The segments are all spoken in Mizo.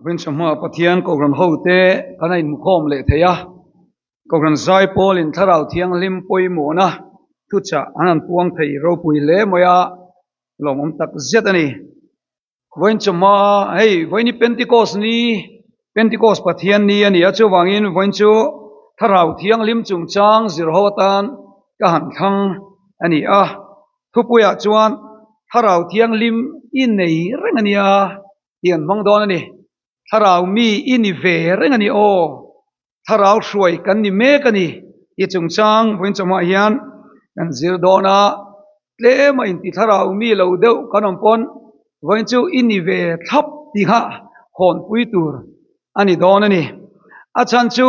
Rinchhahma Pathian Kohhran hote kan a inhmukhawm leh thei a, Kohhran Zaipawl in Thlarau Thianghlim pawimawhna thuchah an han puang thei ropui hle mai a, lawmawm tak zet a ni. Vawiinchawhma hei vawiini Pentecost ni, Pentecost Pathian ni a ni a, chuvangin vawiin chu Thlarau Thianghlim chungchang zirho atan ka han thlang a ni a. Thupuiah chuan Thlarau Thianghlim i nei reng a nia tih an hmang dawn a ni. Thlarau mi i ni ve reng a ni aw, Thlarau hruai kan ni mek a ni tih chungchang vawiinchawhmah hian kan zir dawn a, tlem a inti thlarau mi lo deuh kan awm pawn vawiin chu i ni ve thlap tih kha hawnpui tur a ni dawn a ni. A chhan chu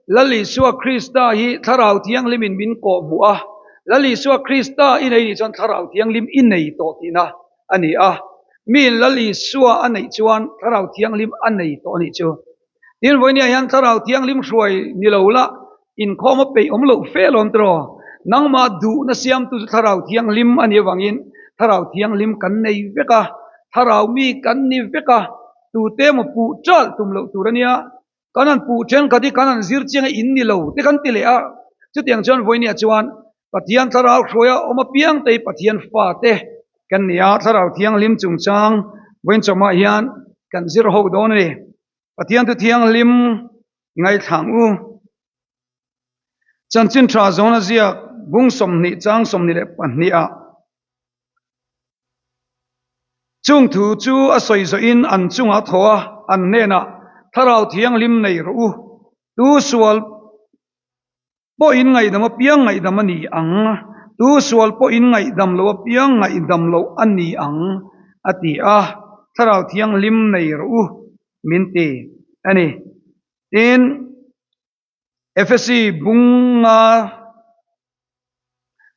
Lal Isua Krista hi Thlarau Thianghlimin min kawhhmuh a, Lal Isua Krista i nei nih chuan Thlarau Thianghlim i nei tawh tihna a ni a. Miin Lal Isua a neih chuan Thlarau Thianghlim a nei tawh a nih chu. Tin, vawinia hian Thlarau Thianghlim hruai ni lo la, inkhawm a peih awm loh fe alawm tiraw? Nangmah duhna siamtu chu Thlarau Thianghlim a nih avangin Thlarau Thianghlim kan nei vek a, Thlarau mi kan ni vek a, tute emaw puh ṭalh tum loh tur a nia. Kan han puh ṭhenkhat hi kan han zir chiang a, in ni lo te kan ti leh a. Chutiang chuan vawinia chuan Pathian Thlarau hruaia awm apiang te hi Pathian fate kan ni a, Thlarau Thianghlim chungchang vawiinchawmah hian kan zir ho dawn a ni. Pathian thu thianghlim ngaithlang u. Chanchin tha zawna ziak bung 20 chang 22 ah chung thu chu a sawi zawhin an chungah thaw a, an hnenah Thlarau Thianghlim nei rawh u, tu sual Pawhin ngaihdam apiang ngaihdam a ni ang, tu sual pawhin ngaihdam lo apiang ngaihdam loh a ni ang, a ti a, Thlarau Thianghlim nei rawh u, min ti a ni. Tin, Efesi bunga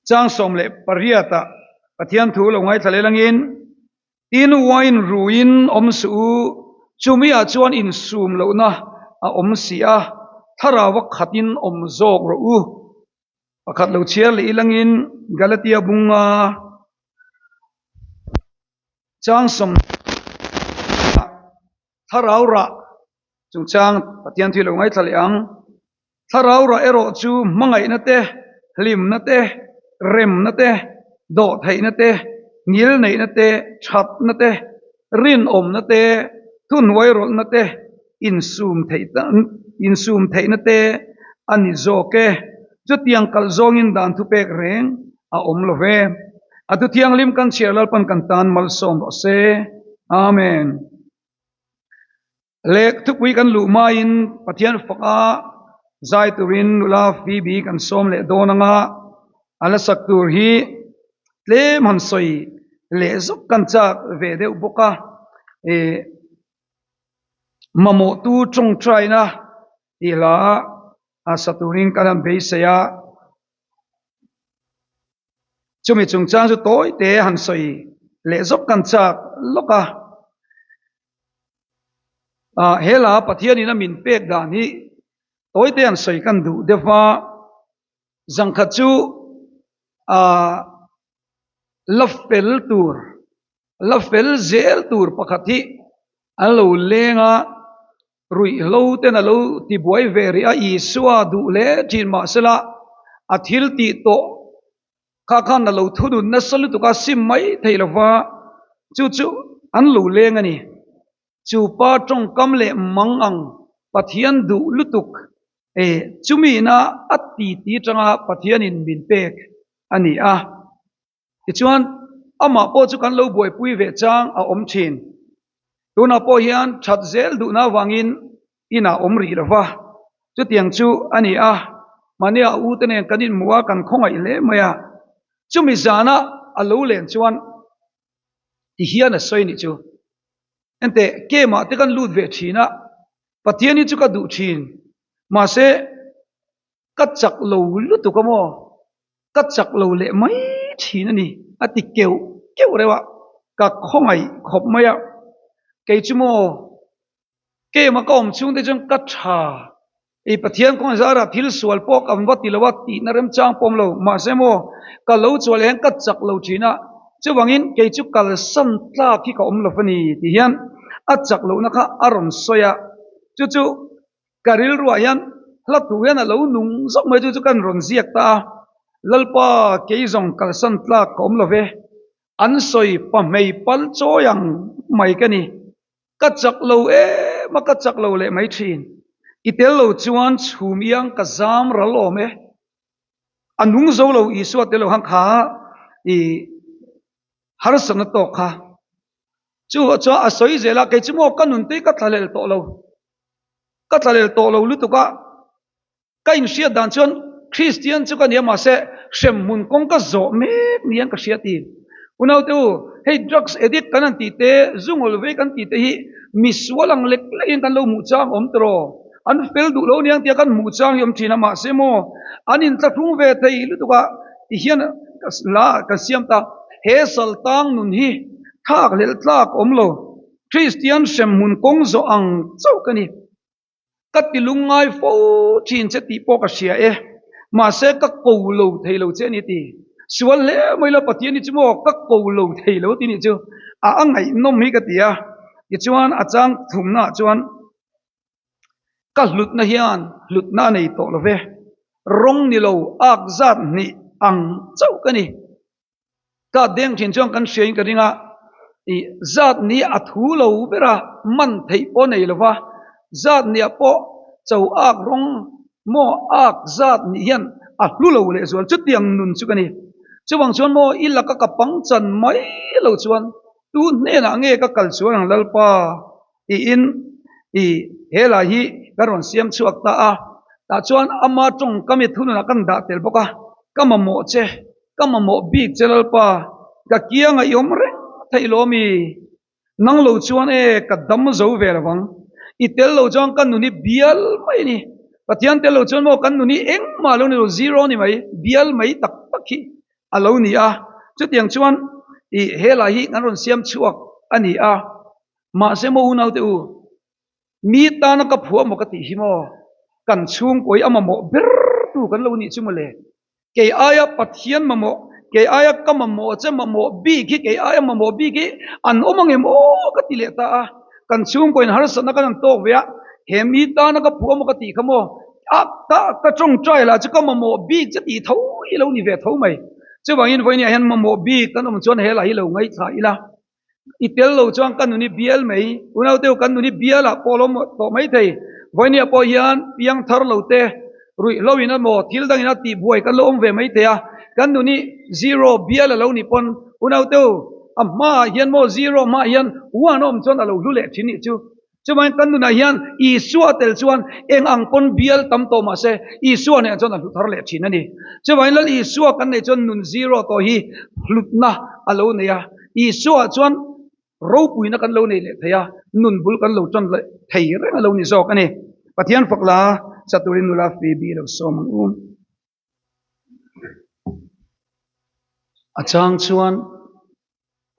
chang 18 ah Pathian thu lo ngaithla leh langin, Tin, wine ruin awm suh u, chumi ah chuan insum lohna a awm si a, thlarau a khatin awm zawk rawh u. Pakhat lo chhiar leh ilangin Galatia bunga chang sawm thlarau rah chungchang Pathian thil lo ngaithla leh ang. Thlarau rah erawh chu hmangaihna te, hlimna te, remna te, dawhtheihna te, ngilneihna te, thatna te, rinawmna te, thuhnuairawlhna te, insum theihna te a ni zawk e. Chutiang kalh zawngin dan thupek reng a awm lo ve. A thu thianghlim kan chhiar Lalpan kan tan malsawm rawh se. Amen. Leh thupui kan luh hmain Pathian faka zai turin nula Phoebe kan sawm leh dawn anga a la sak tur hi tlem han sawi leh zawk kan chak ve deuh bawk a, ih mamawhtu tawngtaina tih hla a sa turin kan han beisei a. Chumi chungchang chu tawi te han sawi leh zawk kan chak lawk a. Ah, he la Pathianin a min pek dan hi tawi te han sawi kan duh deuh va. Zangkhat chu ah la fel tur, la fel zel tur pakhat hi an lo leng a. Ruihhlo ten a lo tibuai ve rih a, Isua duh hle thin mahsela a thil tih tawh kha khan a lo thunun nasa lutuk a, sim mai thei lo va, chu chu an lo leng a ni. Chu pa tawngkam leh mang ang Pathian duh lutuk e, chumi ina a titi tanga Pathianin min pek a ni a. Tichuan, amah pawh chu kan lo buaipui ve chang a awm thin. Tunah pawh hian that zel duhna avangin inah awm rih lo va, chutiang chu a ni a, mahni a ute nen kan inhmu a, kan khawngaih hle mai a. Chumi zana a lo len chuan ti hian a sawi nih chu, Enteh, kemah te kan lut ve thin a, Pathian hi chu ka duh thin, mahse ka chak lo lutuk a maw? Ka chak lo leh mai thin a ni, a ti keuh keuh reuh a, ka khawngaih khawp mai a. Kei chu maw, keimah ka awm chhung te chuan ka tha, i Pathian khawngaih zarah thil sual pawh ka va ti lo a, tihna remchang pawh awm lo, mahse maw, ka lo chhuah leh hian ka chak lo thin a, chuvangin kei chu kalsan tlak hi ka awm lo a ni tih hian. A chak lohna kha a rawn sawi a, chu chu ka rilruah hian hla thu hian a lo nung zawk mai chu chu kan rawn ziak ta a, Lalpa kei zawng kalsan tlak ka awm lo ve, an sawi pahmei pal chawi ang mai ka ni, ka chak lo em a ka chak lo leh mai thin, i tel lo chuan chhum iang ka zam ral awm e, a nung zo lo Isua tel lo khan kha i harsatna tawk kha. Chu chuan a sawi zel a, kei chu maw ka nun te hi ka tlalel tawh lo, ka tlalel tawh lo lutuk a, ka inhriat dan chuan Kristian chu ka nia mahse hremhmun kawng ka zawh mek niin ka hria ti. Unaute u, hei drugs addict kan han tih te, zu ngawl vei kan tih te hi misual ang lek lek in kan lo hmuh chang awm tawh, an fel duh lo aniang tia kan hmuh chang hi awm thin a mahse maw an inthlahrung ve thei lutuk a tihian la kan siam ta, he saltang nun hi Thlak hlelh tlak awm lo, Kristian hremhmun kawng zawh ang chauh ka ni. Ka ti lungngai fo thin che tih pawh ka hria e, mahse ka ko lo thei lo che a ni ti. Sual hle mai lo Pathian hi chu maw ka ko lo thei lo ti nih chu a a ngaihnawm hi ka ti a. Tichuan a chang thumnaah chuan ka hlutna hian hlutna a nei tawh lo ve, rawng ni lo ak zat hnih ang chauh ka ni. Ka deng thin chuan kan hriain ka ring a, i zat ni a thu lo ber a, man theih pawh nei lo va, zat niah pawh cho ak rawng maw ak zat nih hian a hlu lo leh zual chutiang nun chu ka ni. Chuvang chuan maw i laka ka pang chan mai lo chuan tu hnenah nge ka kal chuan ang Lalpa tiin i he lai hi ka rawn siam chhuak ta a, tah chuan ama tawngkam i thununah kan dah tel bawk a, ka mamawh che. Ka mamawh bik che Lalpa, ka kiangah i awm reng theih lo ami? Nang lo chuan e, ka dam zo ve lo vang. I tel lo chuan ka nun hi bial mai a ni. Pathian tel lo chuan maw kan nun hi engmah lo ni lo, zero ni mai, bial mai tak tak hi a lo ni a. Chutiang chuan i he lai hi kan rawn siam chhuak a ni a. Mahse maw unaute u, mi tana ka phuah maw ka tih hi maw, kan chhungkaw hi a mamawh ber tu kan lo nih chu mawle. Kei aia Pathian mamawh, kei aia ka mamawh che mamawh bik hi, kei aia mamawh bik hi an awm ang em aw ka ti leh ta a. Kan chhungkaw in harsatna kan han tawk ve a, he mi tana ka phuah maw ka tih kha maw, a ka ka tawngtai lah chu ka mamawh bik che tih tho hi lo ni ve tho mai. Chuvangin vawinia hian mamawh bik kan awm chuan he lah hi lo ngaithla ila. I tel lo chuan ka nun i bial mai, unaute u kan nun i bial ah pawh lo tawh mai thei. Vawinia pawh hian piang thar lo te, ruihhlo in emaw thil dang in a tih buai kan lo awm ve mai thei a, kan nun i zero bial a lo nih pawn unaute u a hma ah hian maw zero hma ah hian one a awm chuan a lo hlu leh thin nih chu. Chuvangin kan nunah hian Isua tel chuan eng ang pawn bial tam tawh mah se, Isua hnenah chuan a hlu thar leh thin a ni. Chuvangin Lal Isua kan neih chuan nun zero tawh hi hlutna a lo nei a, Isua chuan ropuina kan lo nei leh thei a, nun bul kan lo tan leh thei reng a lo ni zawk a ni. Pathian fak la sa turin nula Phoebe lo sawm ang u. A chang chuan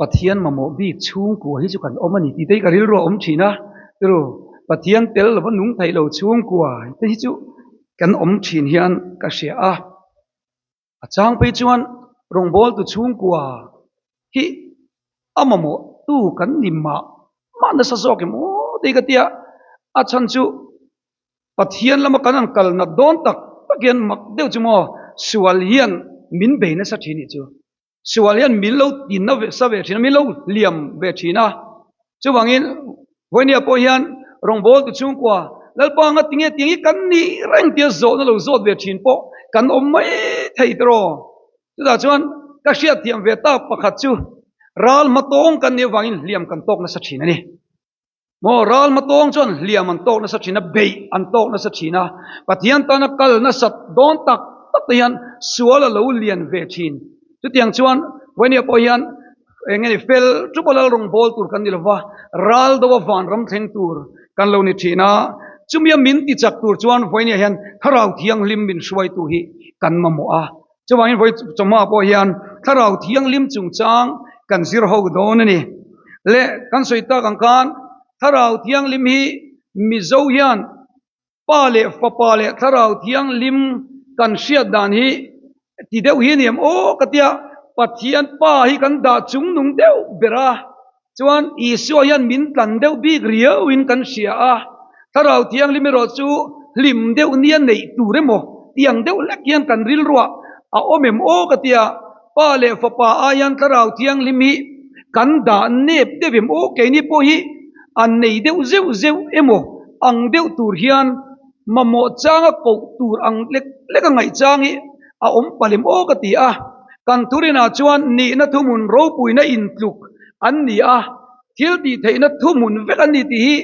Pathian mamawh bik chhungkua hi chu kan awm a ni tih te hi ka rilru a awm thin a, turu Pathian tel lova nung theih lo chhungkua te hi chu kan awm thin hian ka hria a. A chang phei chuan rawngbawltu chhungkua hi a mamawh tu kan ni mah mah nasa zawk em aw tih ka tia, a chhan chu Pathian lama kan han kal nat dawn tak tak hian mak deuh chu maw sual hian min bei nasa thin nih chu. Sual hian min lo tinna ve sa ve thin a, min lo hliam ve thin a. Chuvangin Vawinia pawh hian rawngbawltu chhungkua Lalpa anga tinge tiang hi kan nih reng tia zawhna lo zawt ve thin pawh kan awm mai thei tiraw. Chutah chuan ka hriatthiam ve tak pakhat chu ral hmatawng kan nih avangin hliam kan tawk nasa thin a ni. Maw ral hmatawng chuan hliam an tawk nasa thin a, beih an tawk nasa thin a, Pathian tana kal nasat dawn tak tak te hian sual a lo lian ve thin. Chutiang chuan Vawinia pawh hian eng nge ni fel thupa lal rawng bawl tur kan ni lova, ral do a vanram thleng tur kan lo ni thin a, chumia min ti chak tur chuan Vawinia hian Thlarau Thianghlim min hruaitu hi kan mamawh a. Chuvangin vawi chawhma pawh hian Thlarau Thianghlim chungchang kan zir ho dawn a ni. Le kan sawi tak ang khan Thlarau Thianghlim hi Mizo hian Pa leh Fapa leh Thlarau Thianghlim kan hriat dan hi ti deuh hi a ni em aw ka tia Pathian Pa hi kan dah chungnung deuh ber a. Chuan Isua hian min tlan deuh bik riauin kan hria a, Thlarau Thianghlim erawh chu hlim deuh nia neih tur emaw tiang deuh hlek hian kan rilruah a awm em aw ka tia, Pa leh Fapa aian Thlarau Thianghlim hi kan dah nep deuh em aw keini pawh hi an nei deuh zeuh zeuh emaw ang deuh tur hian mamawh changa koh tur ang lek lek a ngaih chang hi a awm palh em aw ka ti a, kan thurinah chuan nihna thuhmun ropuina intluk an ni a, thil tih theihna thuhmun vek an ni tih hi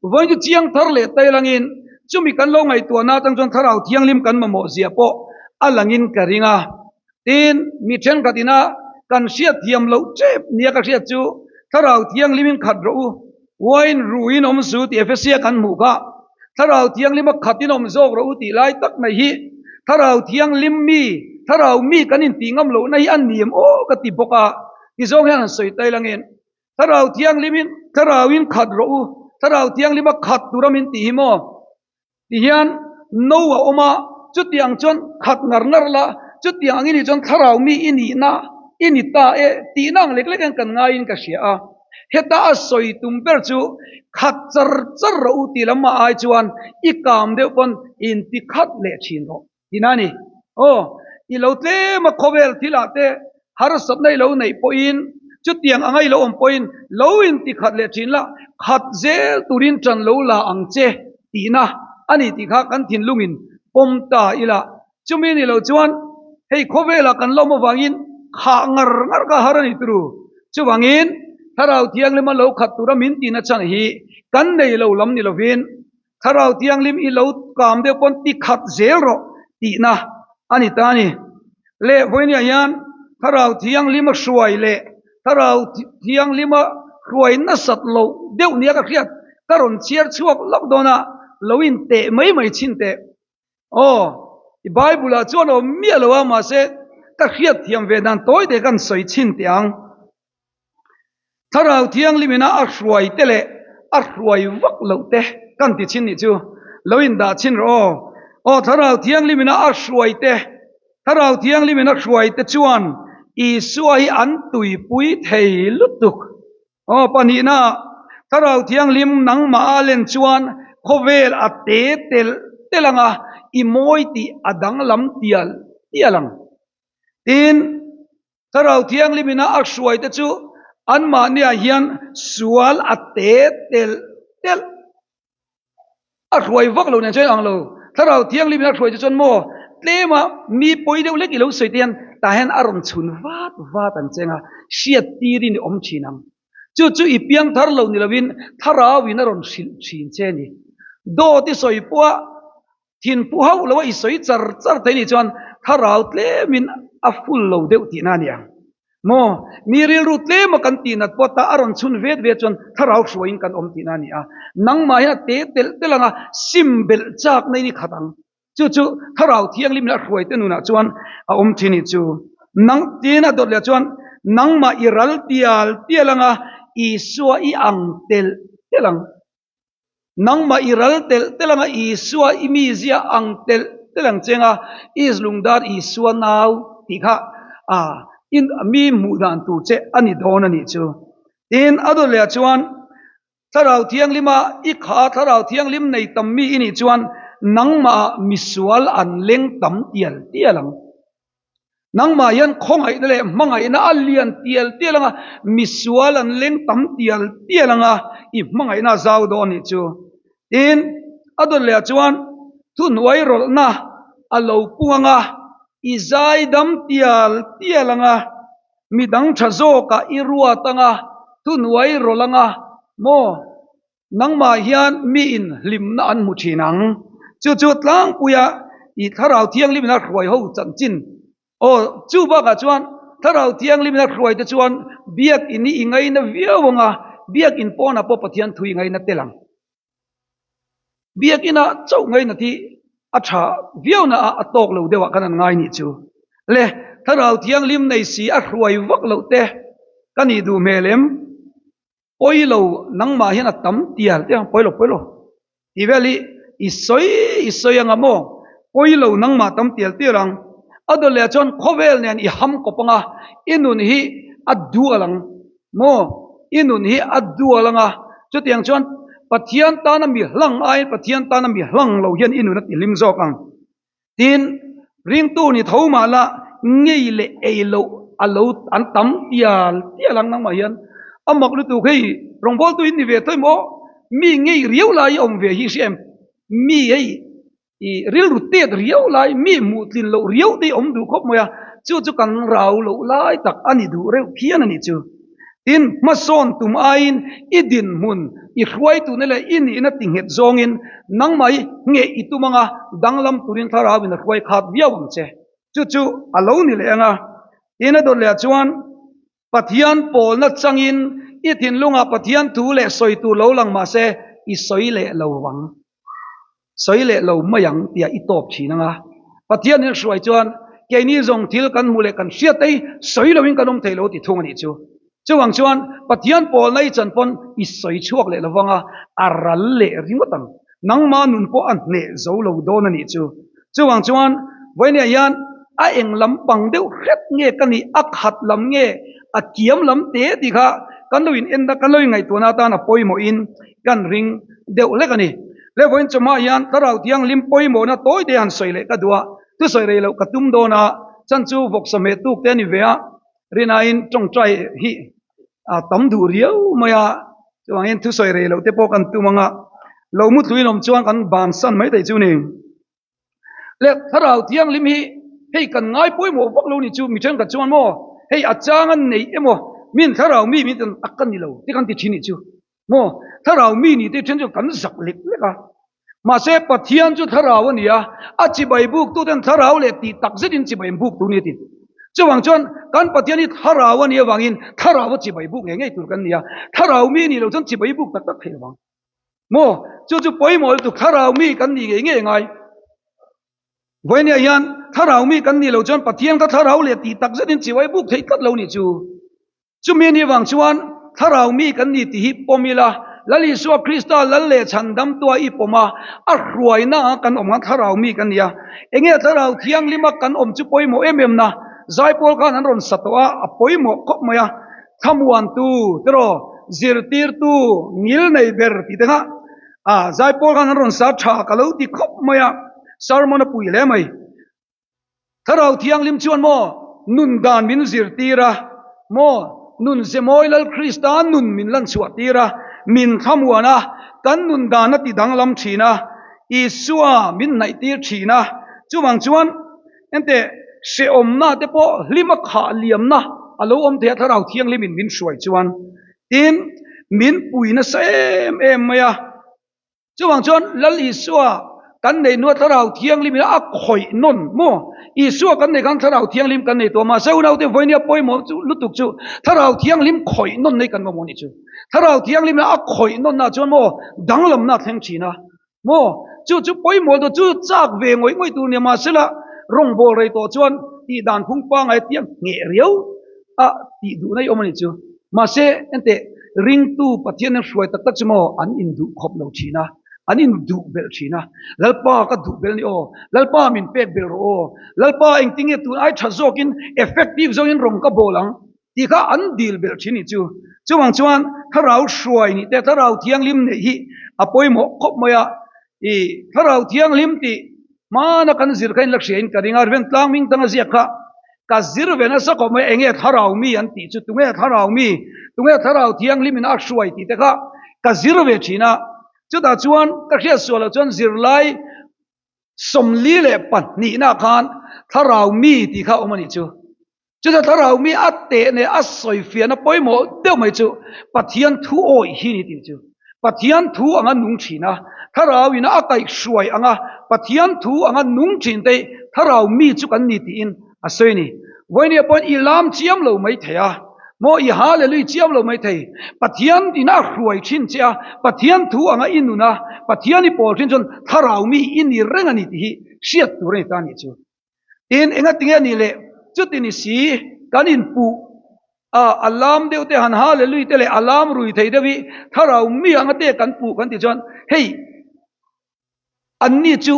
vawiin chu chiang thar leh tai langin chumi kan lo ngaihtuahna atang chuan thlarau thianghlim kan mamawh zia pawh a langin ka ring a. Tin, mi thenkhat ina kan hriat thiam loh tep nia ka hriat chu thlarau thianghlimin khat rawh u, wine ruin awm su tih Efesia kan hmuh kha. Thlarau thianghlim a khatin awm zawk rawh u tih lai tak mai hi thlarau thianghlim mi, thlarau mi kan intih ngam lohna hi a niam aw ka ti bawk a, ti zawng hian han sawi tai langin thlarau thianghlimin thlarauin khat rawh u, thlarau thianghlim a khat tura min tih hi maw? Tihian no a awm a, chutiang chuan khat ngar ngar la, chutiang angin hi chuan thlarau mi i nihna i ni ta e tihna ang lek lek hian kan ngaiin ka hria a. Heta a sawi tum ber chu khat char char rawh u tih lamah ai chuan i kam deuh pawn inti khat leh thin rawh. Tina ni. Aw, i lo tlem a khawvel thilah te harsatna i lo neih pawhin chutiang anga i lo awm pawhin lo inti khat leh thin la, khat zel turin tan lo la ang che tihna a ni tih kha kan thinlungin pawm ta ila. Chumi ni lo chuan hei khawvelah kan lawm avangin khah ngar ngar kha har a ni turu. Chuvangin Thlarau Thianglima lo khat tura min tihna chhan hi kan nei lo lam ni lovin Thlarau Thianghlim i lo kam deuh pawn ti khat zel rawh tihna a ni ta a ni. Leh vawinia hian Thlarau Thianghlim a hruai leh Thlarau Thianghlim a hruai nasat loh deuh nia ka hriat ka rawn chhiar chhuak lawk dawn a, lo inteh mai mai chhin teh. Aw, i Bible ah chuan awm miah lo a, mahse ka hriat thiam ve dan tawi te kan sawi chhin teh ang. Thlarau Thianghlim ina a hruai te leh a hruai vak loh te kan ti chhin nih chu lo indah chhin rawh aw. Aw Thlarau Thianghlim ina a hruai te, Thlarau Thianghlim ina hruai te chuan Isua hi an tuipui thei lutuk. Aw pahnihna, Thlarau Thianghlim nangmah a len chuan khawvel a te telh telh ang a, i mawi tih a danglam tial tial ang. Tin, Thlarau Thianghlim ina a hruaite chu anmahniah hian sual a te telh telh. A hruai vak lo nen chuan ang lo. Thlarau Thianghlim ina a hruaite chuan maw tlema mi pawi deuh lek i lo sawi te hian tah hian a rawn chhun vat vat ang che anga hriat tirin i awm thin ang. Chu chu i piang thar lo ni lovin Thlarauin a rawn hrilh thin che a ni. Dawt i sawi pawha Thinphu hauh lo a i sawi char char thei nih chuan thlarau tlemin a full lo deuh tihna a ni ang. Maw? Mi rilru tlema kan tihnat pawh ta a rawn chhun vet vet chuan thlarau hruaiin kan awm tihna a ni a. Nangmah hian a te telh telh ang a, sim belh chakna in i khat ang. Chu chu thlarau thianghlim leh a hruaite nunah chuan a awm thin nih chu. Nang tiin a dawt leh chuan nangmah i ral tial tial ang a, Isua i ang telh telh ang. Nangmah i ral telh telh anga Isua i mizia ang telh telh ang cheng a, Is lungdar Isua nau tih kha a in mi hmuh dan tur che a ni dawn a nih chu. Tin, a dawt leh ah chuan Thlarau Thianghlima i kha a Thlarau Thianghlim nei tam mi i nih chuan nangmah ah misual an leng tam tial tial ang. Nangmah hian khawngaihna leh hmangaihna a lian tial tial anga, misual an leng tam tial tial anga i hmangaihna a zau dawn nih chu. Tin, a dawn leh ah chuan thuhnuai rawlhna a lo pung anga, i zaidam tial tial anga, midang tha zawkah i ruat anga, thuhnuai rawlh anga maw? Nangmah hian miin hlimna an hmu thin ang. Chu chu tlangpuia i Thlarau Thianghlimina hruai ho chanchin. Aw, chu bakah chuan Thlarau Thianghlimina hruai te chuan biakin hi i ngaina viau ang a, biakin pawnah pawh Pathian thu i ngaina tel ang. Biakina chauh ngainat hi a tha viau na a, a tawk lo deuhah khan an ngai nih chu. Le, Thlarau Thianghlim nei si a hruai vak loh te ka nih duh hmel em? Pawi lo nangmah hian a tam tial te ang pawi lo pawi lo tih vel hi i sawi i sawi anga maw pawi lo nangmah tam tial tial ang a dawt leh ah chuan khawvel nen i ham kawp anga i nun hi a dual ang maw. I nun hi a dual ang a, chutiang chuan Pathian tana mi hlang aiin Pathian tana mi hlang lo hian i nun a tihlim zawk ang. Tin, ringtu ni tho mah la ngei leh ei loh a lo an tam tial tial ang nangmah hian a mak lutuk hei rawngbawltu in ni ve tawih maw mi ngei riau lai i awm ve hi hria em mi hei i rilru tet riau lai mi hmuh tlin loh riau te hi awm duh khawp mai a chu chu kan rau loh lai tak a ni duh reuh phian a nih chu. Tin, hmasawn tum aiin i dinhmun, i hruaituna leh i nihna tinghet zawngin nangmah hi ngheh i tum anga danglam turin thlarauin a hruai khat viau ang che. Chu chu a lo ni leh anga tin a dawt leh ah chuan Pathian pawlna changin i thinlungah Pathian thu leh sawi tur lo lang mah se i sawi leh lo vang. Sawi leh lo mai ang tia i tawp thin anga Pathian in hruai chuan keini zawng thil kan hmuh leh kan hriat te hi sawi loin kan awm thei lo ti thung a nih chu. Chuvang chuan Pathian pawlna i chan pawn i sawi chhuak leh lo vanga a ral leh ringawt ang. Nangma nun pawh a hneh zo lo dawn a nih chu. Chuvang chuan vawinia hian a eng lam pang deuh hret nge ka nih, a khat lam nge, a kiam lam te tih kha kan lo in en a, kan lo in ngaihtuahna atan a pawimawhin kan ring deuh hlek a ni. Le vawiin chawhmah hian Thlarau Thianghlim pawimawhna tawi te han sawi leh ka duh a, thusawi rei loh ka tum dawn a, chan chu vawksa hmeh tuk te a ni ve a, rinain tawngtai hi a tam duh riau mai a, chuvangin thusawi rei loh te pawh kan tum ang a, lo mutluin awm chuan kan bansan mai thei chu ni. Le Thlarau Thianghlim hi hei kan ngai pawimawh vak lo ni chu mi thenkhat chuan maw hei a chang an nei emaw min Thlarau mi min tan tak ka ni lo te kan ti thin nih chu maw Thlarau mi ni te then chu kan zak lek lek a mahse Pathian chu Thlarau a ni a a chibai buk tu ten Thlarau leh tih tak zetin chibai an buk tur ni a ti chuvang chuan kan Pathian hi Thlarau a nih avangin Thlarau a chibai buk ngei ngei tur kan ni a Thlarau mi nih loh chuan chibai buk tak tak thei lovang. Maw? Chu chu pawimawh lutuk thlarau mi kan nih ngei ngei ngai. Vawinia hian thlarau mi kan nih loh chuan Pathian kha thlarau leh tih tak zetin chiuai buk theih tlat lo nih chu. Chumi anih vang chuan thlarau mi kan ni tih hi pawm ila, Lal Isua Krista Lal leh Chhandamtua i pawm a, a hruaina a kan awm khan thlarau mi kan ni a. Enge thlarau thianghlima kan awm chu pawimawh em em na? Zaipawl khan an rawn sa tawh a, a pawimawh khawp mai a. Thlamuantu tiraw, zirtirtu ngil nei ber tih te kha a zaipawl khan an rawn sa tha ka lo ti khawp mai a, sermon a pui hle mai. Thlarau Thianghlim chuan maw nun dan min zirtir a, maw nun zemawi Lal Krista nun min lan chhuah tir a, min thlamuan a, kan nun dan a ti danglam thin a, Isua min hnaih tir thin a, chuvang chuan Enteh, hrehawmna te pawh hlima khah liamna a lo awm thei a, Thlarau Thianghlimin min hruai chuan tin min pui nasa em em mai a. Chuvang chuan Lal Isua kan neih hnua Thlarau Thianghlimin a khawih nawn maw? Isua kan neih khan Thlarau Thianghlim kan nei tawh a, mahse unaute vawinia pawimawh chu lutuk chu Thlarau Thianghlim khawih nawn nei kan mamawh nih chu. Thlarau Thianghlimin a khawih nawnna chuan maw danglamna a thleng thin a. Maw? Chu chu pawimawh tur chu chak ve ngawih ngawih tur nia mahsela rawngbâwl rei tawh chuan tih dan phung pangai tiang ngheh riau a tih duh na i awm a nih chu. Mahse, enteh, ringtu Pathian an hruai tak tak chu maw an induh khawp lo thin a, an induh belh thin a. Lalpa ka duh belh ni aw, Lalpa min pek belh rawh aw, Lalpa engtinge tun ai tha zawkin effective zawngin rawn ka bawl ang tih kha an dil belh thin nih chu. Chuvang chuan Thlarau hruai nih te, Thlarau Thianghlim neih hi a pawimawh khawp mai a. I Thlarau Thianghlim tih hmana kan zir kha in la hria in ka ring a, Revent Tlang hming tanga ziak kha ka zir ve nasa khawp mai, enge Thlarau mi an tih chu, tunge Thlarau mi, tunge Thlarau Thianghlim in a hruai tih te kha ka zir ve thin a. Chutah chuan ka hriat sual loh chuan zirlai 42 nah khan Thlarau mi tih kha awm a nih chu. Chutah thlarau mi a teh leh a sawi fiahna pawimawh deuh mai chu Pathian thu awih hi ni tih chu. Pathian thu anga nung thin a, thlarau ina a kaihhruai anga Pathian thu anga nung thin te thlarau mi chu kan ni tiin a sawi a ni. Vawinia pawhin i lam chiam lo mai thei a, maw i hallelui chiam lo mai thei. Pathian ina a hruai thin che a, Pathian thu anga i nun a, Pathian i pawl thin chuan thlarau mi i ni reng a ni tih hi hriat tur a ni ta a nih chu. Tin, engatinge a nih leh chuti ni si kan inpuh a, a lam deuh te han hallelui te leh a lam rui thei deuh hi thlarau mi anga te kan puh kan tih chuan hei anni chu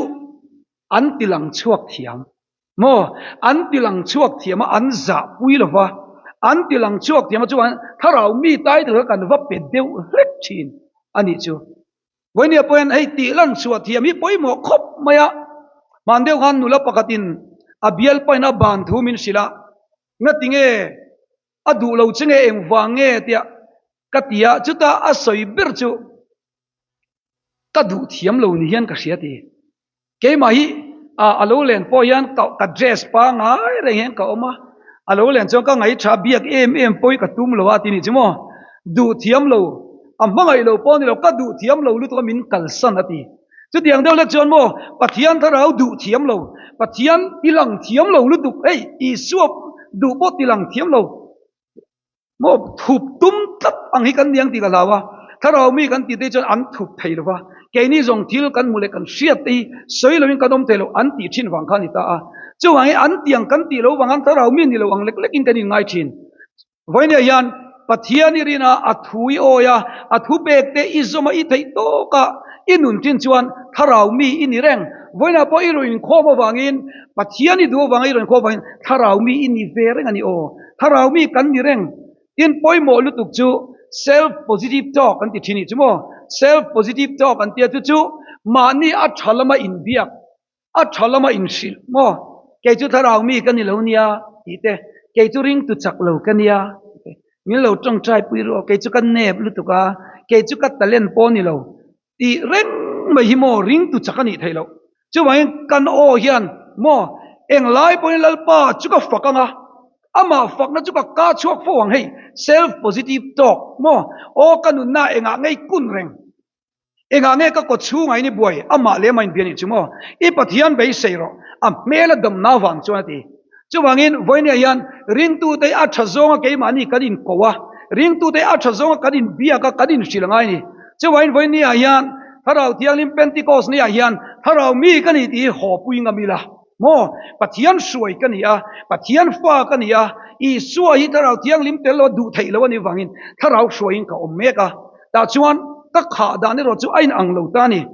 an ti lang chhuak thiam maw? An ti lang chhuak thiam a, an zahpui lo va. An ti lang chhuak thiam a chuan thlarau mi title kha kan va pe deuh hlek thin a nih chu. Vawinia pawh hian hei tih lan chhuah thiam hi pawimawh khawp mai a. Hman deuh khan nula pakhatin a bialpain a ban thu min hrilh a, Ngatinge a duh lo che nge engvang nge tia ka ti a, chutah a sawi ber chu ka duh thiam lo ni hian ka hria ti. Keimah hi a lo len pawh hian ka dress pangai reng hian ka awm a, a lo len chuan ka ngaihṭha biak em em pawh hi ka tum lo a ti nih chu maw? Duh thiam lo, a hmangaih lo pawh a ni lo, ka duh thiam lo lutuk a min kalsan a ti. Chutiang deuh hlek chuan maw Pathian thlarau duh thiam lo, Pathian tilang thiam lo lutuk, hei Isua duh pawh tilang thiam lo. Maw thup tum tlat ang hi kan ni ang tih ka hlau a, thlarau mi kan tih te chuan an thup thei lo va, keini zawng thil kan hmu leh kan hriat te hi sawi loin kan awm thei lo an tih thin vang kha a ni ta a. Chuvangin an tih ang kan tih loh vang thlarau mi ni lo ang lek lekin kan inngai thin. Vawinia hian Pathian i rin a, a thu i awi a, a thu pek te i zawm a i theih tawk a, i nun thin chuan thlarau mi i ni reng. Vawiinah pawh i rawn inkhawm avangin Pathian i duh avanga i rawn inkhawm avangin thlarau mi i ni ve reng a ni aw. Thlarau mi kan ni reng. Tin, pawimawh lutuk chu self positive talk an ti thin nih chu maw? Self positive talk an tia chu chu mahni a tha lama inbiak, a tha lama inhrilh maw? Kei chu thlarau mi ka ni lo nia tih te, kei chu ringtu chak lo ka nia tih te, min lo tawngtai pui ru aw, kei chu ka nep lutuk a, kei chu ka talent pawh ni lo Tih reng mai hi maw ringtu chak a nih theih loh. Chuvangin kan aw hian maw englai pawhin Lalpa chu ka fak ang a, amah fakna chu ka ka chhuak fo ang hei, self positive talk maw, aw ka nunna engah ngei kun reng, engah nge ka kaw chhungah in i buai, amah leh amah inbia nih chu maw, i Pathian beisei rawh, a hmel a damna vang chuan a ti. Chuvangin, vawinia hian ringtute a tha zawnga keimahni kan inko a, ringtute a tha zawnga kan inbiak a, kan inhrilh a ngai a ni. Chuvangin, vawinia hian Thlarau Thianghlim Pentecost niah hian Thlarau mi ka ni tih hi haw pui ngam ila maw? Pathian hruai ka ni a, Pathian fa ka ni a, Isua hi Thlarau Thianghlim tel lo a duh theih lo a nih vangin Thlarau hruaiin ka awm mek a. Tah chuan ka khah dan erawh chu a inang lo ta a ni.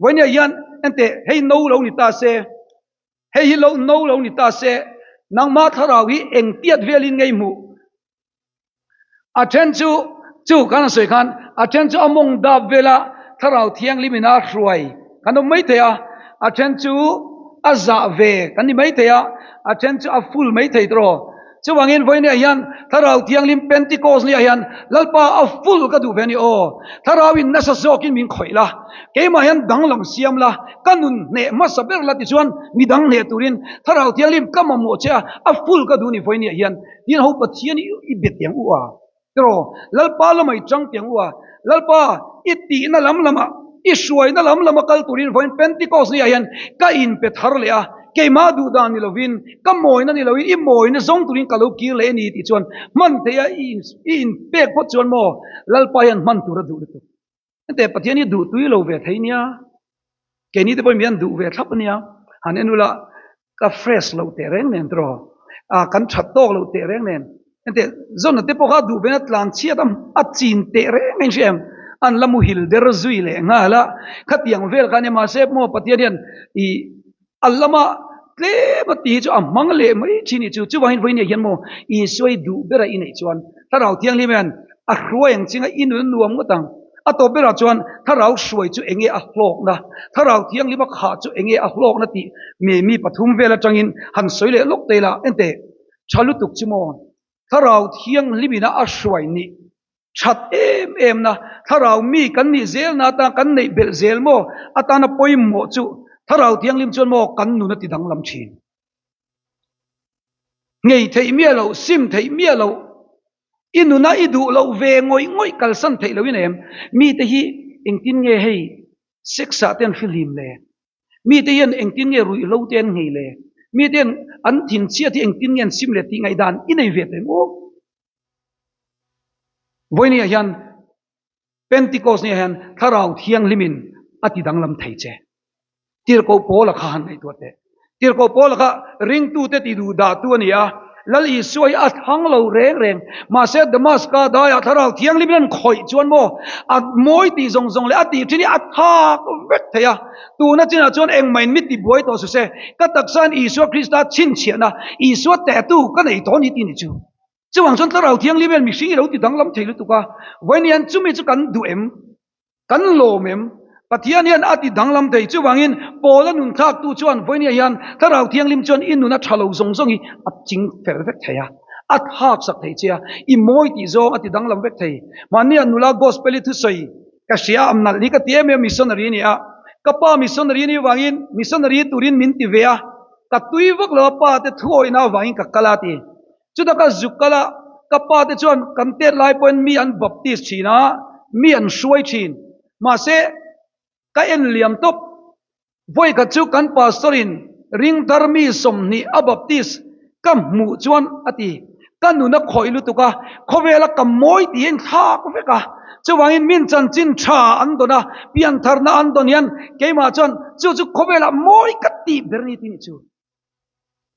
Vawinia hian enteh hei no lo ni ta se, Hei hi lo no lo ni ta se, nangmah thlarau hi eng tiat velin ngei hmuh? A then chu, chu khan a sawi khan, a then chu a mawng dap vela thlarau thianghlim in a hruai kan awm mai thei a, a then chu a zah ve kan ni mai thei a, a then chu a full mai thei tawh. Chuvangin vawinia hian Thlarau Thianghlim Pentecost niah hian Lalpa a full ka duh ve a ni aw. Thlarauin nasa zawkin min khawih la, keimah hian danglam siam la, ka nun hneh hmasa ber la tichuan midang hneh turin Thlarau Thianghlim ka mamawh che a, a full ka duh a ni vawinia hian. Tin ho Pathian i be teng u a. Tiraw, Lalpa lamah i chang teng u a, Lalpa i tihna lam lamah, i hruaina lam lama kal turin vawiin Pentecost ni ah hian ka inpe thar leh a, keimah duh dan ni lovin, ka mawina ni lovin, i mawina zawng turin ka lo kir leh a ni tih chuan hman theih a i inpek phawt chuan maw Lalpa hian hman tur a duh lutuk. Henteh Pathian hi duh tui lo ve thei nia, keini te pawhin mi an duh ve thlap ania, han en ula ka fresh loh teh reng nen tiraw, ah kan that tawk loh teh reng nen, henteh zawna te pawh kha duh vena tlan chhiat a a chin teh reng a inhria em, an la muhil der zui leh nghal a, khatiang vel kha ania mahse maw Pathian hian ih A lama tlem a tih hi chu a hmang leh mai thin nih chu. Chuvangin vawiin hian maw Isua i duh bera i neih chuan Thlarau Thianghlim hian a hruai ang chinga i nun a nuam ngawt ang. A tawp berah chuan Thlarau hruai chu enge a hlawkna, Thlarau Thianghlim a khah chu enge a hlawkna tih mi mi pathum vel atangin han sawi leh lawk te ila enteh tha lutuk chu maw Thlarau Thianghlim ina a hruai nih That em em na, Thlarau mi kan nih zel na atan kan neih belh zel maw? Atana pawimawh chu Thlarau Thianghlim chuan maw kan nun a ti danglam thin. Ngei theih miah loh, sim theih miah loh, i nuna i duh loh ve ngawih ngawih kalsan theih lohin em? Mite hi engtin nge hei sex ah te an hrilhim le? Mite hian engtin nge ruihhlo te an nghei le? Mite hian an thinchhiat hi engtin nge an sim le tih ngaihdan i nei ve teh maw? Vawinia hian Pentecost nia hian Thlarau Thianghlimin a ti danglam thei che. Tirhkoh Paula kha han ngaihtuah teh. Tirhkoh Paula kha ringtute ti duh dahtu a ni a, Lal Isua hi a thlang lo reng reng. Mahse Damaska daiah Thlarau Thianghlimin an khawih chuan maw a mawi tih zawng zawng leh a tih thin hi a thak vek thei a. Tuna chinah chuan engmah in mi tibuai tawh su se, ka taksain Isua Krista chhinchhiahna, Isua tehtu ka nei tawh a ni tih ni chu. Chuvang chuan Thlarau Thianghlim hian mihring i lo ti danglam thei lutuk a, vawiin hian chumi chu kan duh em? Kan lawm em? Pathian hian a ti danglam thei. Chuvangin Paula nun thlaktu chuan vawinia hian Thlarau Thianghlim chuan i nun a tha lo zawng zawng hi a ching fel vek thei a, a thlak sak thei che a, i mawi tih zawng a ti danglam vek thei. Mahnia nula Gospel-i thusawi ka hria a, nalh hi ka ti em em, missionary a ni a, ka pa missionary a nih avangin missionary turin min ti ve a, ka tui vak lo a, pa te thuawihna avangin ka kal a ti. Chuta ka zuk kal a, ka pa te chuan kan tet lai pawhin mi an baptist thin a, mi an hruai thin. Mahse, ka en liam tawp. Vawikhat chu kan pastor in ringthar mi 20 a baptist ka hmuh chuan a ti, Ka nun a khawih lutuk a, khawvela ka mawi tih in thlak vek a. Chuvangin min chanchin tha an dawn a, piantharna an dawn hian keimah chuan chu chu khawvelah mawi ka tih ber ni tih ni chu.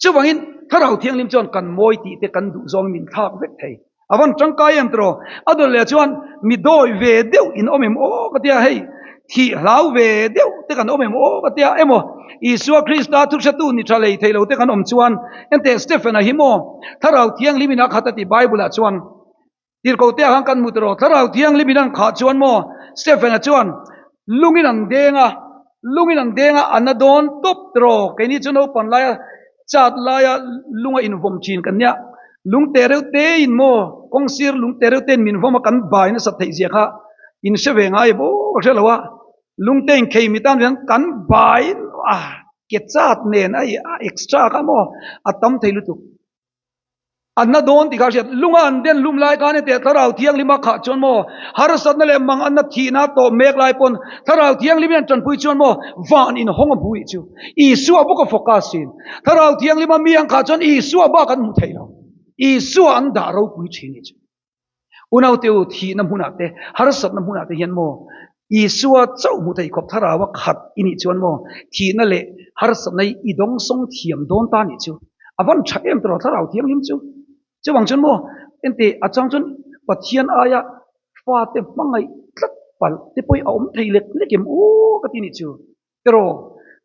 Chuvangin Thlarau Thianghlim chuan kan mawi tih te kan duh zawng min thlak vek thei. A van tangkai em tiraw? A dawt leh chuan mi dawi ve deuh in awm em aw ka tia hei, thih hlau ve deuh te kan awm em aw ka tia emaw Isua Krista thuhretu ni tha lei thei lo te kan awm chuan enteh Stephen-a hi maw Thlarau Thianghlim in a khat a ti Bible-ah chuan Tirhkohte ah khan kan hmu tawh Thlarau Thianghlim in an khah chuan maw Stephen-a chuan lungin an deng a, lungin an deng a, a na dawn tawp tawh keini chu naupang laia chat laia lunga invawm thin kan nia, lung te reuh te in maw kawng sir lung te reuh te in min vawm a kan bai nasat theih zia kha in hre ve ngai em aw ka hre lo a, lung te in khei mi tan hian kan bai a ke chat nen a extra kha maw a tam thei lutuk. A na dawn tih kha a hriat. Lunga an den hlum lai khan hetiang Thlarau Thianghlim a khah chuan maw, harsatna leh mang anna thihna tawh mek lai pawn Thlarau Thianghlim in an tanpui chuan maw, van in hawng a hmu ih chu. Isua bawk a focus thin. Thlarau Thianghlim a mi an khah chuan Isua bak an hmu thei lo. Isua an dah ropui thin ih chu. Unaute u, thihna hmunah te, harsatna hmunah te hian maw, Isua chauh hmu thei khawp thlarau a khat i nih chuan maw, thihna leh harsatna hi i dawngsawng thiam dawn ta nih chu. A van tha em tawh thlarau thianghlim chu. Chuvang chuan maw, enteh a chang chuan Pathian aia fate hmangaih tlat palh te pawh hi a awm thei lek lek em aw ka ti nih chu. Tiraw?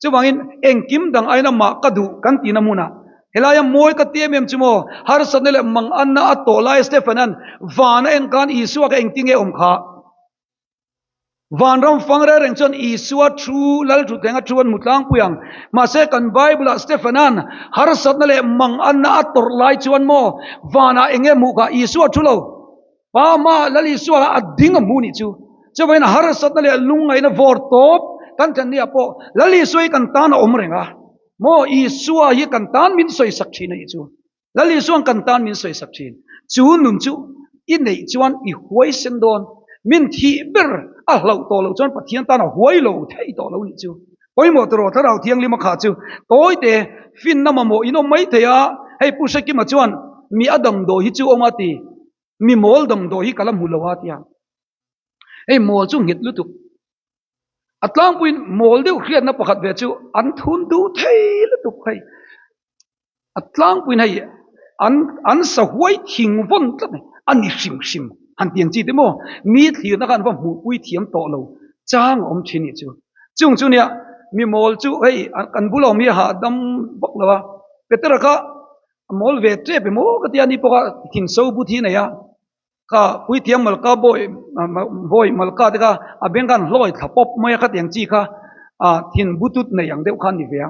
Chuvangin engkim dang aiin amah ka duh kan tihna hmunah helaia mawi ka ti em em chu maw? Harsatna leh manganna a tawh lai Stephen-a'n van a en khan Isua kha engtin nge awm kha? Vanram fang reng reng chuan Isua thu Lal Thuthleng a thu an hmu tlangpui ang. Mahse kan Bible-ah Stephen-a'n harsatna leh manganna a tawrh lai chuan maw vanah eng nge hmuh kha? Isua thu lo. Pa hmaah Lal Isua a ding a hmu nih chu. Chuvangin harsatna leh lungngaihna vawr tawp kan thlen niah pawh Lal Isua hi kan tan a awm reng a. Maw Isua hi kan tan min sawisak thin a nih chu. Lal Isua'n kan tan min sawisak thin. Chu nun chu i neih chuan i huaisen dawn. Min thih ber a hlauh tawh loh chuan Pathian tan a huai lo thei tawh lo nih chu. Pawimawh tawh rawh Thlarau Thianghlim a khah chu tawite finna mamawh in awm mai thei a. Hei Pu Hrekima chuan mi a damdawi hi chu awm a ti. Mi mawl damdawi hi ka la hmu lo a tia. Hei mawl chu nghet lutuk. A tlangpuiin mawl deuh hriatna pakhat ve chu an thun duh thei lutuk hei. A tlangpuiin hei an an sahuai thing vawn tlat a ni hrim hrim han ti ang chi te maw mi thlirna kha an va hmuhpui thiam tawh lo chang a awm thin nih chu. Chung chu nia mi mawl chu hei kan bula awm hi a hahdam vak lo a. Petera kha A mawl ve tep emaw ka tia ni pawh kha thin so but hi a nei a, kha puithiam malka bawi bawi malka te kha a beng khan hlawi thla pawp mai a khatiang chi kha ah thin butut nei ang deuh kha a ni ve a.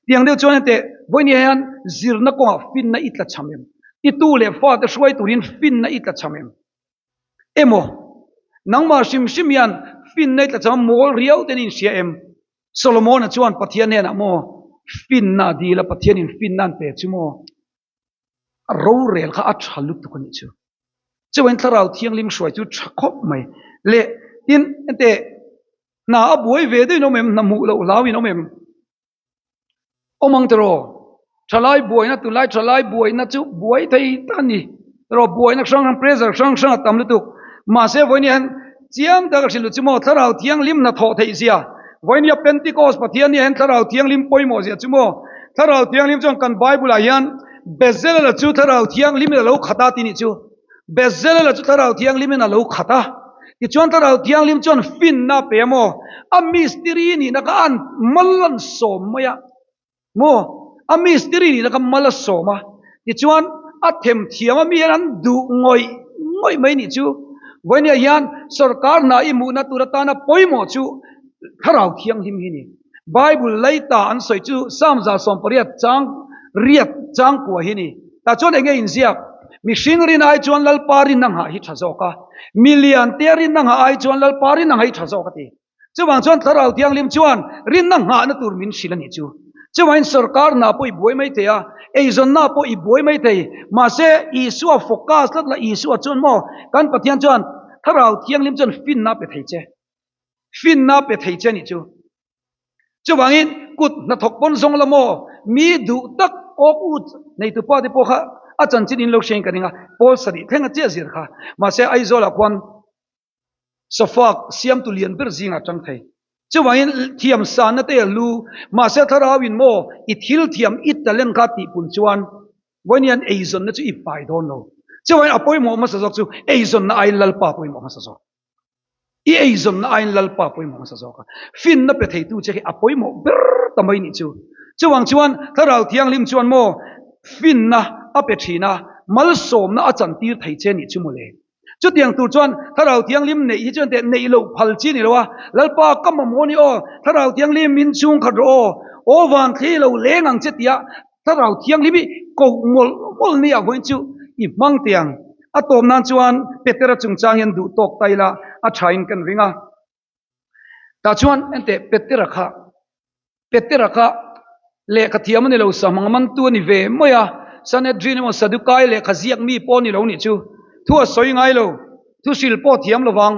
Tiang deuh chuan hete vawinia hian zirna kawngah finna i tla cham em? I tu leh fate hruai turin finna i tla cham em? Emaw nangmah hrim hrim hian finna i tla cham a mawl riau ten i inhria em? Solomon-a chuan Pathian hnenah maw finna a dil a, Pathianin finna an pe chu maw a rorel kha a tha lutuk a nih chu. Chuain Thlarau Thianghlim hruai chu tha khawp mai. Leh tin enteh hna a buai ve deuhin awm em, hna hmuh loh hlauhin awm em? Awm ang tiraw? Thalai buaina tunlai thalai buaina chu buai thei tak a ni. Tiraw buaina hrang hrang pressure hrang hrang a tam lutuk. Mahse vawiin hian chiang tak a hrilh chu maw Thlarau Thianghlim hna thawh theih zia. Vawiin hian Pentecost Pathian hian Thlarau Thianghlim pawimawh zia chu maw Thlarau Thianghlim chuan kan Bible ah hian Bezalel-a chu Thlarau Thianghlimin a lo khat a tih nih chu. Bezalel-a chu Thlarau Thianghlimin a lo khat a. Tichuan Thlarau Thianghlim chuan finna a pe a maw? A mistiri nihna kha an mal an sawm mai a. Maw? A mistiri nihna kha mal a sawm a. Tichuan a them thiam a mi hian an duh ngawih ngawih mai nih chu. Vawinia hian sorkar hna i hmuhna tur atana pawimawh chu Thlarau Thianghlim hi ni. Bible laita an sawi chu Psalm 118 chang riat chang kua hi ni. Tah chuan enge inziak? Mihring rin ai chuan Lalpa rinna nghah hi tha zawk a, milian te rinna nghah ai chuan Lalpa rinna nghah hi tha zawk a ti. Chuvang chuan Thlarau Thianghlim chuan rinna nghahna tur min hrilh a nih chu. Chuvangin sorkar hna pawh i buai mai thei a, eizawnna pawh i buai mai thei. Mahse, Isua focus tlat la, Isua chuan maw, kan Pathian chuan Thlarau Thianghlim chuan finna a pe thei che. Finna a pe thei che a nih chu. Chuvangin kut hnathawk pawn zawng la maw, mi duh tak awk ut neitupa te pawh kha a chanchin in lo hriain ka ring a, Paul sarih thleng a chiah zir kha. Mahse, Aizawlah khuan Safak siamtu lian ber zingah a tang thei. Chuvangin thiam sanna te a hlu, mahse thlarauin maw i thil thiam i talent kha tihpun chuan vawiin hian eizawnna chu i hmai dawn lo. Chuvangin a pawimawh hmasa zawk chu eizawnna aiin Lalpa pawimawh hmasa zawk. I eizawnna aiin Lalpa pawimawh hmasa zawk a, finna pe theitu che hi a pawimawh ber ta mai nih chu. Chuvang chuan Thlarau Thianghlim chuan maw finna a pe thin a, malsawmna a chantir thei che nih chu mawle. Chutiang tur chuan Thlarau Thianghlim neih hi chuan teh neih loh phal chi ni lo a, Lalpa ka mamawh ni aw, Thlarau Thianghlim min chhung khat rawh aw, aw van thli lo leng ang che tia Thlarau Thianghlim hi koh mawlh mawlh ni ah vawiin chu i hmang teh ang. A tawp nan chuan Petera chungchang hian duh tawk ta ila a thain kan ring a. Tah chuan enteh Petera kha Petera kha lehkha thiam a ni lo, sahmang mantu a ni ve mai a, Sanhedrin emaw Sadukai lehkha ziak mi pawh a ni lo nih chu. Thu a sawi ngai lo, thu hril pawh thiam lo vang.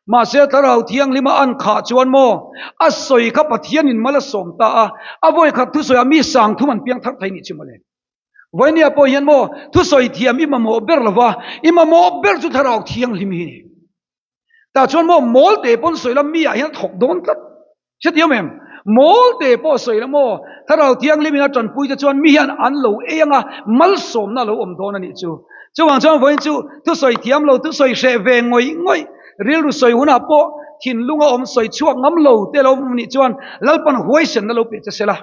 Mahse Thlarau Thianghlima an khah chuan maw a sawi kha Pathianin mal a sawm ta a, a vawikhat thusawiah mi sangthum an piang thar thei nih chu mawle. Vawinia pawh hian maw thusawi thiam i mamawh ber lo va, i mamawh ber chu Thlarau Thianghlim hi a ni. Tah chuan maw mawl te pawn sawi la mi ah hian a thawk dawn tlat. Hrethiam em? Mawl te pawh sawi la maw Thlarau Thianghlim in a tanpui te chuan mi hian an lo ei anga malsawmna a lo awm dawn a nih chu. Chuvang chuan vawiin chu thusawi thiam lo, thusawi hreh ve ngawih ngawih, rilru sawi hunah pawh thinlung a awm sawi chhuak ngam lo te lo awm nih chuan Lalpan huaisenna lo pe che sela.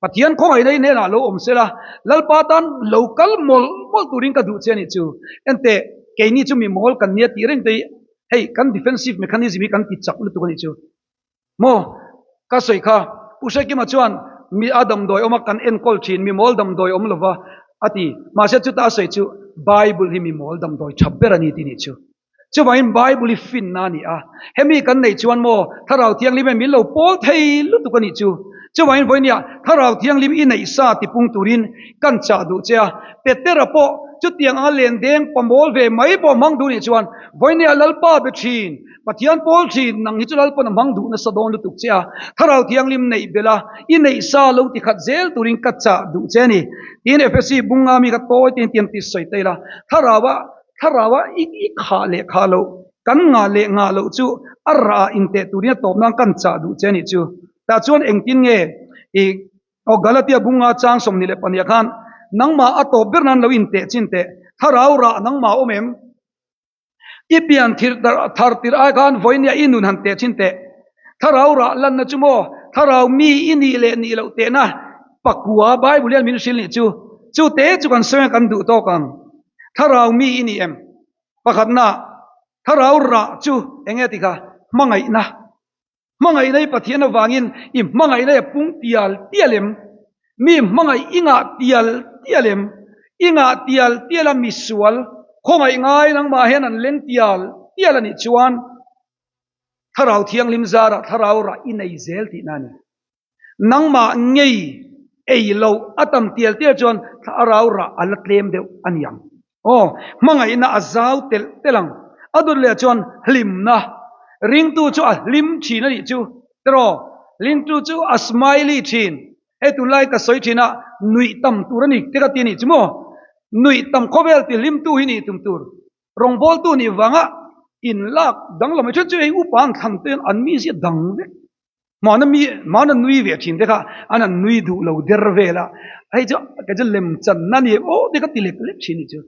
Pathian khawngaihna i hnenah lo awm sela, Lalpa tan lo kal mawlh mawlh turin ka duh che a nih chu. Enteh, keini chu mi mawl kan nia tih reng te hi hei kan defensive mechanism hi kan ti chak lutuk a nih chu. Maw? Ka sawi kha, Pu Hrekima chuan mi a damdawi awm a kan enkawl thin, mi mawl damdawi awm lova a ti. Mahse chuta a sawi chu Bible hi mi mawl damdawi tha ber a ni tih nih chu. Chuvangin Bible hi finna a ni a, hemi kan neih chuan maw Thlarau Thianghlim hian min lo pawl thei lutuk a nih chu. Chuvangin vawinia Thlarau Thianghlim i neih sa tipung turin kan chah duh che a, Petera pawh chutiang anga lendeng pamawl ve mai pawh hmang duh nih chuan vawinia Lalpa be thin, Pathian pawl thin, nang hi chu Lalpawn a hmang duh nasa dawn lutuk che a, Thlarau Thianghlim neih belh a, i neih sa lo tikhat zel turin ka chah duh che a ni. Tiin Efesi bunga mi kha tawi tein tiang ti sawi ta ila, Thlarau-a Thlarau-a i i khah leh khah loh, kan ngah leh ngah loh chu a rah ah inteh turin a tawp nan kan chah duh che a nih chu. Tah chuan engtin nge i aw Galatia bunga chang 22 khan nangmah a tawp ber nan lo inteh chin teh, Thlarau rah nangmah awm em? I pian thir thar tirh ai khan vawinia i nun han teh chin teh. Thlarau rah lanna chu maw Thlarau mi i nih leh nih loh tehna pakua Bible hian min hrilh nih chu. Chu te chu kan sawi a kan duh tawk ang. Thlarau mi i ni em? Pakhatna, Thlarau rah chu eng nge ti kha? Hmangaihna. Hmangaihna i Pathian avangin i hmangaihna i a pung tial tial em? Mi hmangaih i ngah tial tial em? I ngah tial tial a misual khawngaih ngai nangmah hian an leng tial tial a nih chuan Thlarau Thianghlim zarah Thlarau rah i nei zel tihna a ni. Nangmah ngei ei loh a tam tial tial chuan thla rau rah a la tlem deuh a ni ang. Aw, hmangaihna a zau telh telh ang. A dawt leh chuan hlimna. Ringtu chu a hlim thin a nih chu. Tiraw? Ringtu chu a smiley thin. Hei tunlai ka sawi thin a, nuih tam tur a ni te ka ti a nih chu maw? Nuih tam khawvel ti hlimtu hi nih tum tur. Rawngbawltu nih vanga inlak danglam hi chu hei upa an thlan te an mizia dang vek. Mahna mi mahna nui ve thin te kha an an nui duh lo der vel a, hei chu kei chu lem channa ni aw te ka ti lek lek thin ni chu.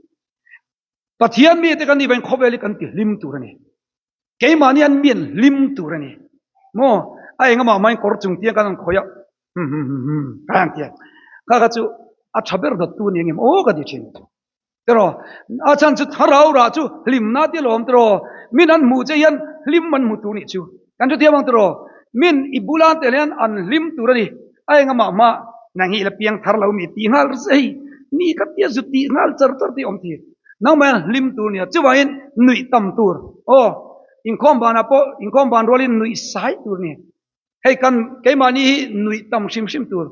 Pathian mi te kan nih vangin khawvel hi kan ti hlim tur a ni. Keimahni an mi an hlim tur a ni. Maw a engamaah mahin kawr chung tiang khan an khawih a hum hum hum hum ka han ti a, kha kha chu a tha ber dawttu a ni ang em aw ka ti thin. Tiraw? A chhan chu thlarau rah chu hlimna ti lawm tiraw? Min an hmuh che hian hlim an hmu tur nih chu. Kan hrethiam ang tiraw? Min i bula tel hian an hlim tur a ni. A eng amah hma nang hi i la piang thar lo mi tih nghal hei mi kha tia zu tih nghal char char tih awm thi. Nangmah hian hlim tur nia. Chuvangin nuih tam tur. Aw, inkhawm banah pawh inkhawm ban rualin nuih sai tur ni. Hei kan keimahni hi nuih tam hrim hrim tur.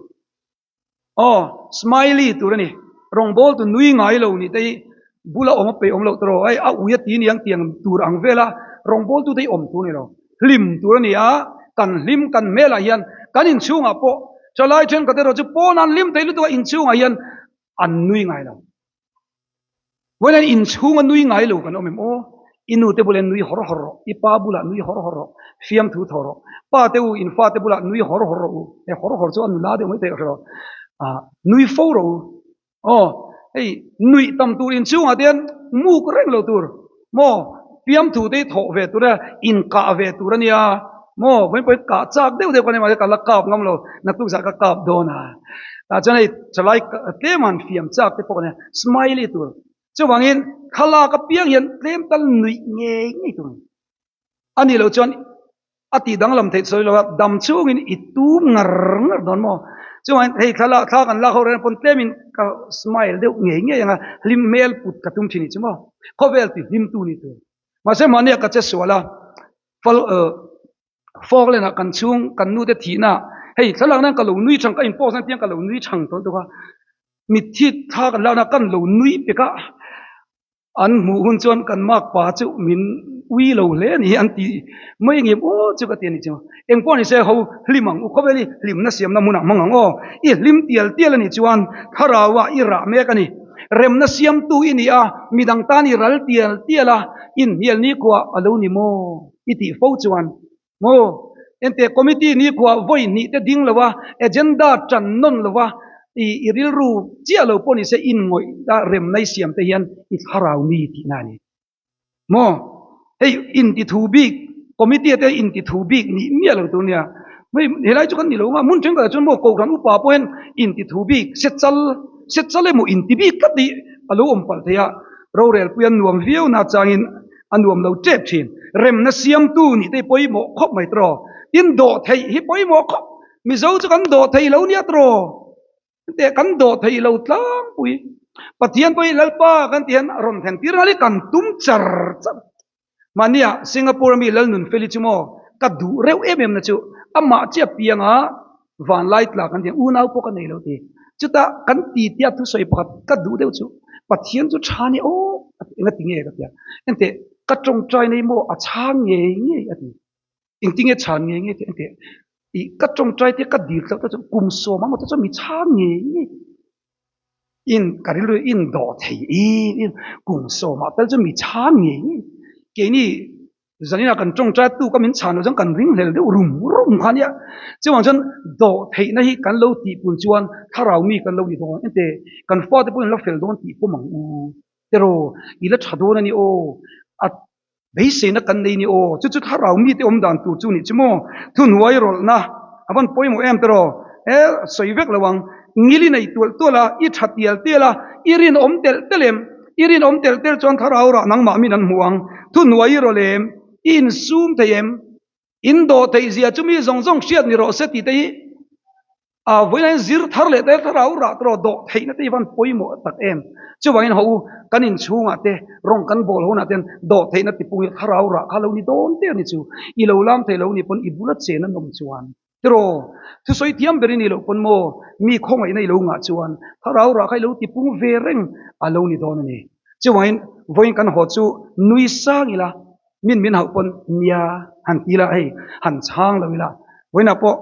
Aw, smiley tur a ni. Rawngbâwl tu nui ngai lo nih te hi bula awm a peih awm loh tawh hei a ui a ti aniang tiang tur ang vela rawngbâwl tu te hi awm tur a ni lo. Hlim tur a ni a, kan hlim kan hmelah hian kan inchhungah pawh thalai thenkhat erawh chu pawn an hlim thei lutuk a inchhungah hian an nui ngai lo. Vawiin inchhung a nui ngai lo kan awm em aw? I nu te bulah nui hawr hawr rawh, i pa bulah nui hawr hawr rawh, fiamthu thaw rawh. Pa te u, in fa te bulah nui hawr hawr rawh u. He hawr hawr chu a nula deuh mai thei ka hre lo. Ah, nui fo rawh u. Aw, hei nuih tam tur inchhungah te hian muk reng lo tur. Maw, fiamthu te hi thawh ve tur a, inkah ve tur a nia. Maw, vawiin pawhin kah chak deuh deuh ka ni mahse ka la kap ngam lo, naktuk zah ka kap dawn a. Tah chuan hei thalai tlem han fiam chak te pawh ka nia, smiley tur. Chuvangin thlalak apiang hian tlem tal nuih ngei ngei tur a ni. A nih loh chuan a tih danglam theih sawi lo a, dam chungin i tum ngar ngar dawn maw? Chuvangin hei thlalak thla kan lak ho reng pawn tlemin ka smile deuh ngei ngei ang a, hlim hmel put ka tum thin i chu maw? Khawvel ti hlim tu ni tur. Mahse mahnia ka che sual a, fal Falkland ah kan chhung kan nu te thihna hei thlalak nan ka lo nui thang ka in post nan piang ka lo nui thang tawh tuk a, mitthi thla kan lakna kan lo nui pek a. An hmuh hun chuan kan mark pa chu min ui lo hle a ni hi an ti mai ngem aw chu ka ti a ni chu. Engpawh ni se ho hlim ang u khawvel hi hlimna siamna hmunah hmang ang aw. I hlim tial tial a nih chuan thlarauah i rah mek a ni. Remna siamtu i ni a, midang tan i ral tial tial a, inhnial nikhua a lo ni maw i tih fo chuan Maw? Enteh committee nikhua vawi hnih te ding lo a, agenda tan nawn lo a, i i rilru chiah lo pawh ni se in ngawih a remna i siam te hian i thlarau mi tihna a ni. Maw? Hei inti thu bik, committee te inti thu bik nih miah lo tur nia. Hei helai chu kan ni lo anga hmun thenkhatah chuan maw kohhran upa pawh hian inti thu bik, se chal, se chal emaw inti bik tlat hi a lo awm palh thei a, rorelpui an nuam viau na changin a nuam lo tep thin. Remna siamtu nih te hi pawimawh khawp mai tawh. Tin dawh theih hi pawimawh khawp. Mizo chu kan dawh thei lo nia tawh. Teh kan dawh thei lo tlangpui. Pathian pawh hi Lalpa kan tih hian a rawn thlen tir nghal hi kan tum char char. Mahnia Singapore ami Lalnunfeli chu maw ka duh reuh em em na chu amah chiah pianga Vanlai tla kan ti unau pawh ka nei lo ti. Chutah kan ti tia thusawi pakhat ka duh deuh chu Pathian chu tha ni aw a ti enga ti nge ka ti a. Enteh ka tawngtai nei maw a chhang ngei ngei a ti. Engtinge chhan ngei ngei tih enteh i ka tawngtai te ka dil tloh te chu kum sawm ang maw te chuan mi chhang ngei ngei in ka rilru in dawh thei em em kum sawmah tal chu mi chhang ngei ngei keini Zanina kan tawngtai tu ka min chhan loh chuan kan ringhlel deuh rum rum kha nia. Chuvang chuan dawh theihna hi kan lo tihpun chuan thlarau mi kan lo ni dawn. Ente kan fate pawhin la fel dawn tih pawm ang u. Teraw i la tha dawn a ni aw. A beiseina kan nei ni aw. Chu chu thlarau mite awm dan tur chu nih chu maw. Thuhnuai rawlhna a van pawimawh em teraw. He sawi vek lo ang. Ngil i nei tualh tualh a, i tha tial tial a, i rinawm telh telh em? I rinawm telh telh chuan thlarau rah nangmah min an hmu ang. Thuhnuai i rawlh em? I insum thei em? In dawh theih zia chu mi zawng zawng hriat ni rawh se tih te hi a vawiin zir thar leh te thlarau rah te rawh dawh theihna te hi van pawimawh tak em. Chuvangin haw u, kan inchhungah te rawng kan bawl hunah ten dawh theihna tipung hi thlarau rah kha lo ni dawn te a ni chu. I lo lam thei lo ni pawn i bula chen an awm chuan. Tiraw, thusawi thiam ber i nih loh pawn maw, mi khawngaihna i lo ngah chuan thlarau rah kha i lo tipung ve reng a lo ni dawn a ni. Chuvangin vawiin kan haw chu nui sang ila, min min hauh pawn nia han ti ila, hei han chhang lo ila, vawiinah pawh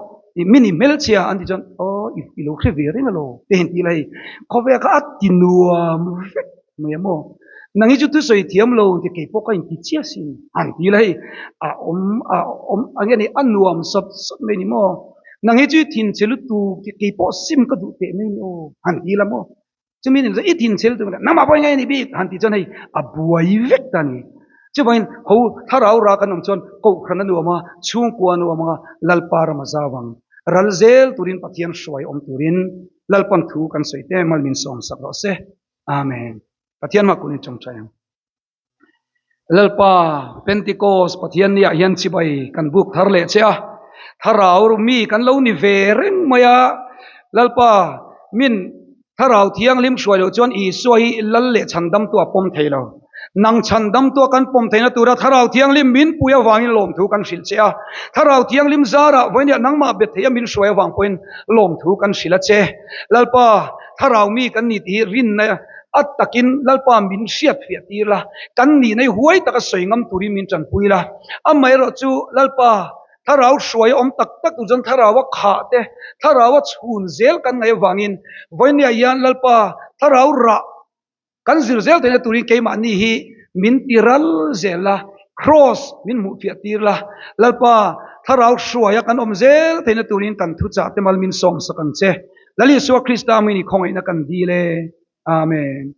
min i hmelchhia an tih chuan aw i lo hre ve reng alaw te han ti ila hei khawvel kha a ti nuam vek mai a maw. Nang hi chu thusawi thiam lo ti kei pawh ka inti chiah sin han ti ila hei a awm a awm a nge ni a nuam sawt sawt mai ni maw. Nang hi chu i thinchhe lutuk ti kei pawh sim ka duh teh mai ni aw han ti ila maw. Chumi ni chuan i thinchhe lutuk nangmah pawh i ngai a ni bik han tih chuan hei a buai vek ta a ni. Chuvangin ho thlarau ra kan awm chuan kohhran a nuam a, chhungkua a nuam a, Lalpa ram a zau ang. Ral zel turin Pathian hruai awm turin Lalpan thu kan sawi te malmin sawmsak rawh se. Amen. Pathian mah kun in tawngtai ang. Lalpa Pentecost Pathian ni ah hian chibai kan buk thar leh che a, Thlarau mi kan lo ni ve reng mai a, Lalpa min Thlarau Thianghlim hruai loh chuan Isua hi Lal leh Chhandamtu a pawm thei lo. Nang Chhandamtua kan pawm theihna tura Thlarau Thianghlim min pui avangin lawmthu kan hrilh che a. Thlarau Thianghlim zarah vawinia nangmah bet theia min hruai avang pawhin lawmthu kan hrilh a che. Lalpa, Thlarau mi kan ni tih hi rinna a takin Lalpa min hriat fiah tir la, kan nihna hi huai taka sawi ngam turin min tanpui la. Amaherawhchu, Lalpa, Thlarau hruai a awm tak tak tur chuan Thlarau a khah te, Thlarau a chhun zel kan ngaih avangin vawinia hian Lalpa Thlarau rah kan zir zel theihna turin keimahni hi min ti ral zel la, Kraws min hmuh fiah tir la, Lalpa Thlarau hruaia kan awm zel theihna turin kan thuchah te mal min sawmsak ang che. Lal Isua Krista mini khawngaihna kan dil e. Amen.